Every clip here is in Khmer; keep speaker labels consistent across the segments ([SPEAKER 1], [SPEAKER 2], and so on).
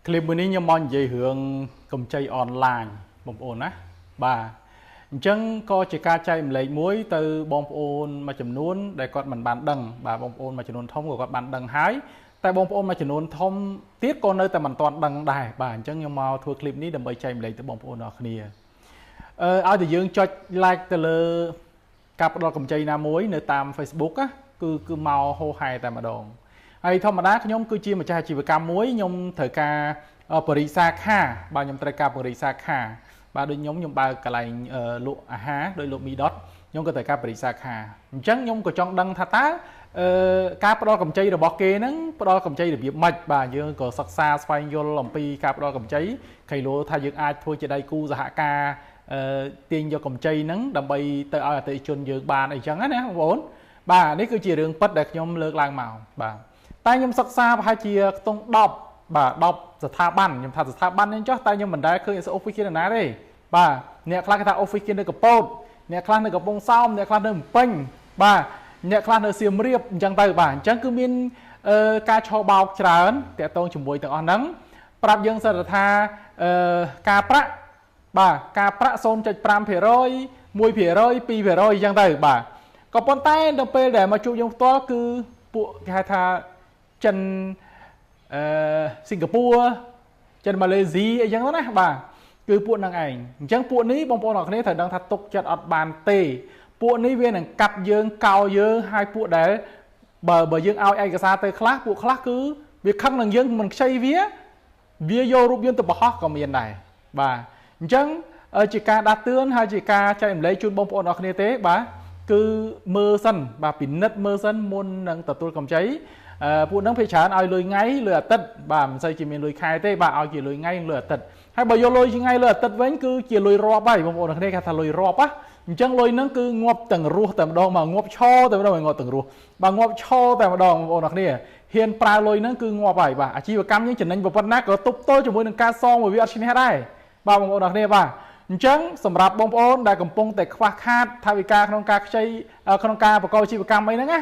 [SPEAKER 1] คลิปមួយនេះខ្ញុំមកនិយាយរឿងកម្ចីអនឡាញបងប្អូនណាបាទអញ្ចឹងក៏ជាការចែករំលែកមួយទៅបងប្អូនមួយចំនួនដែលគាត់មិនបានដឹងបាទបងប្អូនមួយចំនួនធំក៏គាត់បានដឹងហើយតែបងប្អូនមួយចំនួនធំទៀតក៏នៅតែមិនទាន់ដឹងដែរបាទអញ្ចឹងខ្ញុំមកធ្វើคลิปនេះដើម្បីចែករំលែកទៅបងប្អូនអរគ្នាអឺឲ្យតែយើងចុច like ទៅលើការផ្ដល់កម្ចីណាមួយនៅតាម Facebook ណាគឺមកហោហែតែម្ដងហើយធម្មតាខ្ញុំគឺជាម្ចាស់អាជីវកម្មមួយខ្ញុំត្រូវការបរិសាខាបាទខ្ញុំត្រូវការបរិសាខាបាទដូចខ្ញុំបើកកន្លែងលក់អាហារដោយលោកមីដុតខ្ញុំក៏ត្រូវការបរិសាខាអញ្ចឹងខ្ញុំក៏ចង់ដឹងថាតើអឺការផ្ដល់កម្ចីរបស់គេហ្នឹងផ្ដល់កម្ចីរបៀបម៉េចបាទយើងក៏សិក្សាស្វែងយល់អំពីការផ្ដល់កម្ចីខៃលោថាយើងអាចធ្វើជាដៃគូសហការអឺទាញយកកម្ចីហ្នឹងដើម្បីទៅឲ្យអតិថិជនយើងបានអីចឹងណាបងប្អូនបាទនេះគឺជារឿងពិតដែលខ្ញុំលើកឡើងមកបាទតែខ្ញុំសិក្សាប្រហែលជាខ្ទង់10បាទ10ស្ថាប័នខ្ញុំថាស្ថាប័ននេះចុះតែខ្ញុំមិនដែលឃើញ office គេនរណាទេបាទអ្នកខ្លះគេថា office គេនៅកពតអ្នកខ្លះនៅកំពង់សោមអ្នកខ្លះនៅភ្នំពេញបាទអ្នកខ្លះនៅសៀមរាបអញ្ចឹងទៅបាទអញ្ចឹងគឺមានការឆោបោកច្រើនតាក់ទងជាមួយទាំងអស់ហ្នឹងប្រាប់យើងសិតថាអឺការប្រាក់បាទការប្រាក់0.5% 1% 2%អញ្ចឹងទៅបាទក៏ប៉ុន្តែដល់ពេលដែលមកជួបយើងផ្ទាល់គឺពួកគេហៅថាចិនអឺសិង្ហបុរីចិនម៉ាឡេស៊ីអីចឹងទៅណាបាទគឺពួកនឹងឯងអញ្ចឹងពួកនេះបងប្អូនអរគ្នាត្រូវដឹងថាទុកចិត្តអត់បានទេពួកនេះវានឹងកាត់យើងកោយើងហើយពួកដែលបើយើងឲ្យឯកសារទៅខ្លះពួកខ្លះគឺវាខឹងនឹងយើងមិនខ្ចីវាវាយករូបយើងទៅបង្ហោះក៏មានដែរបាទអញ្ចឹងជាការដាស់តឿនហើយជាការចែករំលែកជូនបងប្អូនអរគ្នាទេបាទគឺមើលសិនបាទពិនិត្យមើលសិនមុននឹងទទួលកម្ចីអឺពួកហ្នឹងភាគច្រើនឲ្យលុយថ្ងៃលុយអាទិត្យបាទមិនសូវជាមានលុយខែទេបាទឲ្យជាលុយថ្ងៃលុយអាទិត្យហើយបើយកលុយជាថ្ងៃលុយអាទិត្យវិញគឺជាលុយរាប់ហើយបងប្អូនគ្នាគេថាលុយរាប់ណាអញ្ចឹងលុយហ្នឹងគឺងាប់ទាំងរស់តែម្ដងមកងាប់ឈរតែម្ដងងាប់ទាំងរស់បាទងាប់ឈរតែម្ដងបងប្អូនគ្នាហ៊ានប្រើលុយហ្នឹងគឺងាប់ហើយបាទអាជីវកម្មយើងចំណេញប៉ុណ្ណាក៏ទប់ទល់ជាមួយនឹងការសងមួយវាអត់ឈ្នះដែរបាទបងប្អូនគ្នាបាទអញ្ចឹងសម្រាប់បងប្អូនដែលកំពុងតែខ្វះខាតថវិកាក្នុងការខ្ចីក្នុងការប្រកបអាជីវកម្មអីហ្នឹងណា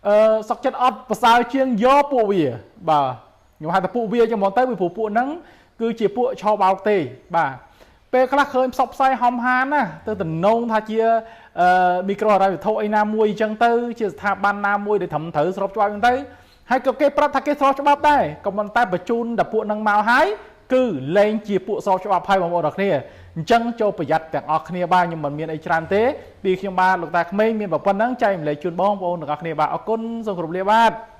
[SPEAKER 1] អឺសុកចិត្តអត់ប្រសើរជាងយកពួកវាបាទខ្ញុំហៅថាពួកវាចឹងហ្មងទៅពីព្រោះពួកហ្នឹងគឺជាពួកឆោបោកទេបាទពេលខ្លះឃើញផ្សព្វផ្សាយហំហានណាទៅតំណងថាជាអឺមីក្រូហិរញ្ញវត្ថុអីណាមួយអញ្ចឹងទៅជាស្ថាប័នណាមួយដែលត្រឹមត្រូវស្របច្បាប់អញ្ចឹងទៅហើយក៏គេប្រាប់ថាគេស្របច្បាប់ដែរក៏ប៉ុន្តែបញ្ជូនតែពួកហ្នឹងមកហើយគឺលែងជាពួកស្របច្បាប់ហើយបងប្អូនអរគ្នាអញ្ចឹងចូលប្រយ័ត្នទាំងអស់គ្នាបាទខ្ញុំមិនមានអីច្រើនទេពីខ្ញុំបាទលោកតាក្មេងមានប៉ុណ្ណឹងចែករំលែកជូនបងប្អូនទាំងអស់គ្នាបាទអរគុណសូមគោរពលាបាទ។